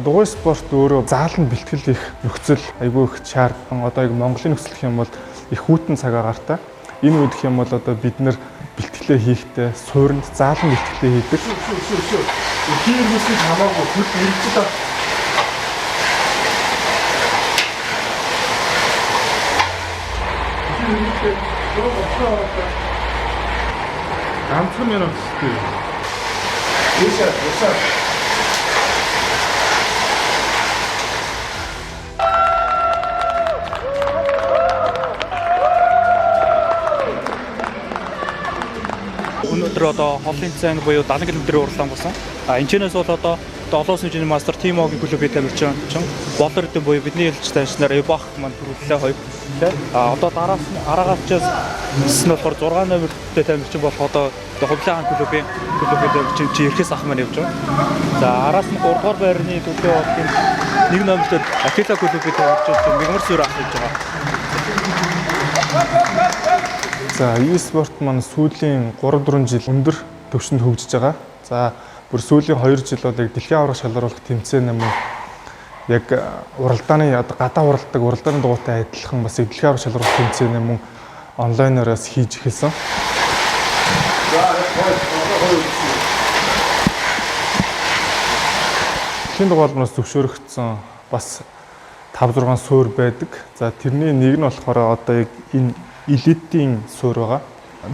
Дугуй спорт өөрөө заалан бэлтгэл их нөхцөл айгүй их шаардсан. Одоо яг Монголын нөхцөл гэх юм бол их хүйтэн цаг агаартай. Энэ үед гэх юм бол одоо бид нэр бэлтгэлээ хийхдээ суурьнд заалан бэлтгэлээ хийдэг. Тэр хүмүүсийг хамаагүй хөл мэрэгчд аа. Ганцхан минут шүү. Дэшээ, дэшээ. Өнөөдөр одоо холын цайн буюу 70 км-ийн уралдаан болсон. А энэчнээс бол одоо олон улсын хэмжээний мастер Тимогийн клубын тамирчин Болор эрдэм буюу бидний хэлж таньснаар Эбах маань төрүүллээ хоёр. Тэ? А одоо дараас нь араагаас нь болохоор 6 номертой тамирчин болох одоо Хувлаа хаан клубын тамирчин чи эрхээс ах маань явж байгаа. За араас нь 3 дугаар байрны төлөө бол нэг номертой Акила клубын тамирчин Мигмар сүр ах явж байгаа. За e-спорт маань сүүлийн 3-4 жил өндөр түвшинд хөгжиж байгаа. За бүр сүүлийн 2 жил бол яг дэлхийн аварга шалгаруулах тэмцээн юм яг уралдааны одоо гадаа уралдаг уралдааны дугуйтай адилхан бас яг дэлхийн аварга шалгаруулах тэмцээн юм онлайноор бас хийж эхэлсэн. Дэлхийн дугуй албанаас зөвшөөрөгдсөн бас 5 6 суурь байдаг. За тэрний нэг нь болохоор одоо яг энэ элитийн суурь байгаа.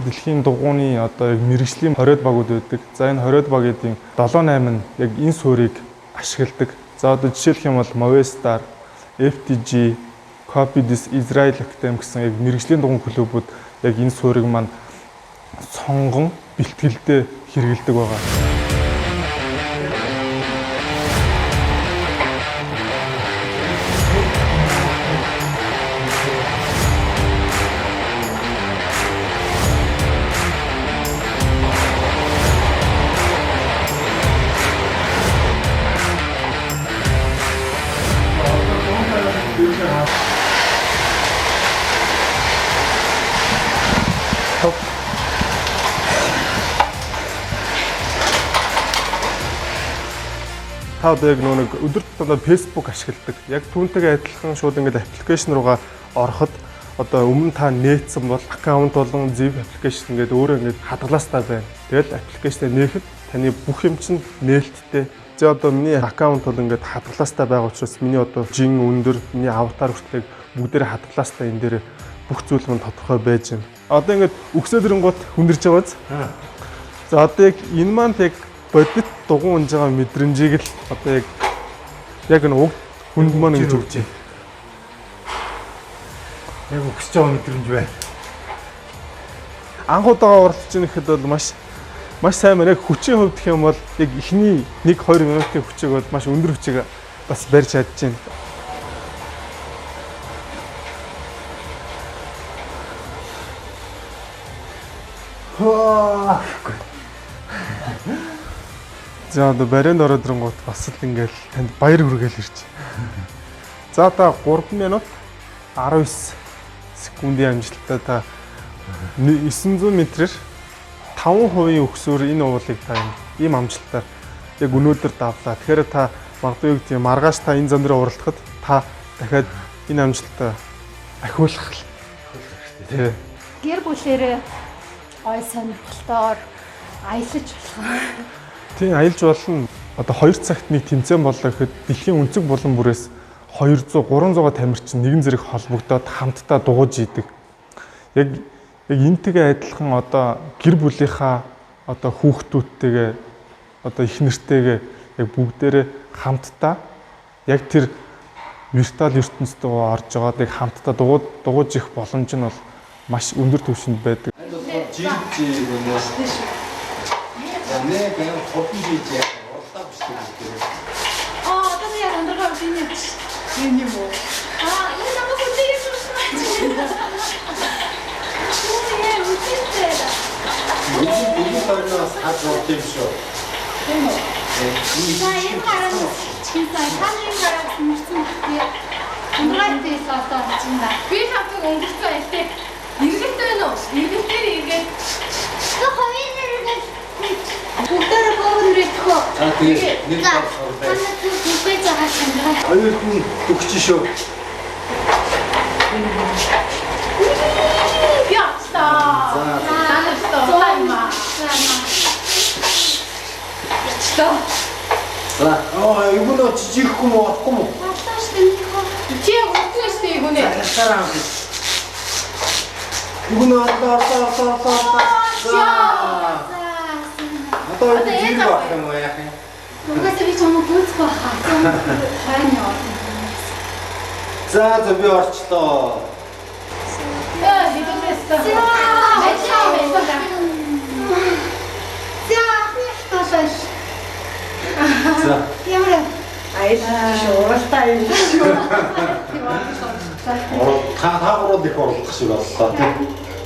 Дэлхийн дугууны одоо яг мэрэгжлийн 20 багууд байдаг. За энэ 20 багийн 7 8 нь яг энэ суурийг ашигладаг. За одоо жишээлх юм бол Movistar, FTG, Copydis Israel Academy гэсэн яг мэрэгжлийн дугуйн клубүүд яг энэ суурийг маань сонгон бэлтгэлдээ хэрэгэлдэг байгаа. Та одоо яг нөө нэг өдөр тутамдаа Facebook ашигладаг. Яг түүнтэйгээ адилхан шууд ингээд application руугаа ороход одоо өмнө та нээсэн бол аккаунт болон зэв application ингээд өөрөө ингээд хадгалаастай байна. Тэгэл application-аа нээхэд таны бүх юм чинь нээлттэй. За одоо миний аккаунт бол ингээд хадгалаастай байгаа учраас миний одоо жин өндөр, миний аватар хүртэл бүгдээрээ хадгалаастай энэ дээр бүх зүйл мань тодорхой байж байна. Одоо ингээд үгсээд ирэнгуут хүндэрч байгаа биз? За одоо яг энэ маань яг бодит дугуй унж байгаа мэдрэмжийг л одоо яг энэ уг хүнд маань ингэж өгч байна. Яг өгсөж байгаа мэдрэмж байна. Анх удаага уралдаж байгаа гэхэд бол маш маш сайн байна. Яг хүчийн хувьд гэх юм бол яг эхний 1 2 минутын хүчийг бол маш өндөр хүчийг бас барьж чадж байна. Хөө. За одоо барианд ороод ирэнгуут бас л ингээл танд баяр хүргээл ирж. За та 3 минут 19 секундын амжилттай та 900 метрээр 5% өгсөөр энэ уулыг та ийм амжилтаар яг өнөөдөр давлаа. Тэгэхээр та магадгүй юу гэдэг юм маргааш та энэ зам дээр уралдахад та дахиад энэ амжилтаа ахиулах л. Тий. Гэр бүлэрээ гой сонирхолтойгоор аялаж болох. Тийм аялж болно. Одоо 2 цагт нэг тэмцээн боллоо гэхэд дэлхийн өнцөг булан бүрээс 200 300 тамирчин нэгэн зэрэг холбогдоод хамтдаа дугуйж идэг. Яг яг энтэйгээ адилхан одоо гэр бүлийнхаа одоо хүүхдүүдтэйгээ одоо их нэртэйгээ яг бүгдээрээ хамтдаа яг тэр виртуал ертөнцид орж байгаад яг хамтдаа дугуйж их боломж нь бол маш өндөр түвшинд байдаг. жирж гэнэ. Нэ гэн хотон жиж уралдаа бичдэг гэдэг. Аа одоо би яг өндрөгөө энэ юм. Энэ юм уу? Аа энэ намайг хүлээ юм шиг байна. Үгүй үгүй. Энэ тойрноос хад урд юм шүү. Тийм үү? За энэ гараа чин сая та нарын гараа сумарсан бий. Өндрөгөө л одоо чинь да. Би хамтаг өнгөрцөн аялтай. Эргэлтэй байна уу? Эргэлтээр эргээд Тэ хоёрын нэрээ Бүгдээрээ бөөнрээ төхөө. За тэгээ нэг бод сурдаг. Танай түр түлхэж байгаа. Хоёр хүн өгч шүү. Би авчлаа. За. Та нар ч удаан юм аа. Очлоо. За. Аа, эвгүнөө жижигхгүй мó болохгүй мó? Боллоо шүү дээ. Чи яг үгүй шүү дээ гүнэ. Ялсараа. Эвгүнөө ордоо ордоо ордоо ордоо. За. Одоо Одоо жижиг ээж байх юм уу яах юм? Угаасаа би чамайг гүйцэх байхаа. Хойно яваа. За за би орчлоо. Яа, хэдүүлээс та. За. Баярлалаа. За, анхны талаар. За. Ямар вэ? Аялал шүү. Уралдаа аялал шүү. Орол та та гурав их оролдох шиг боллоо тийм.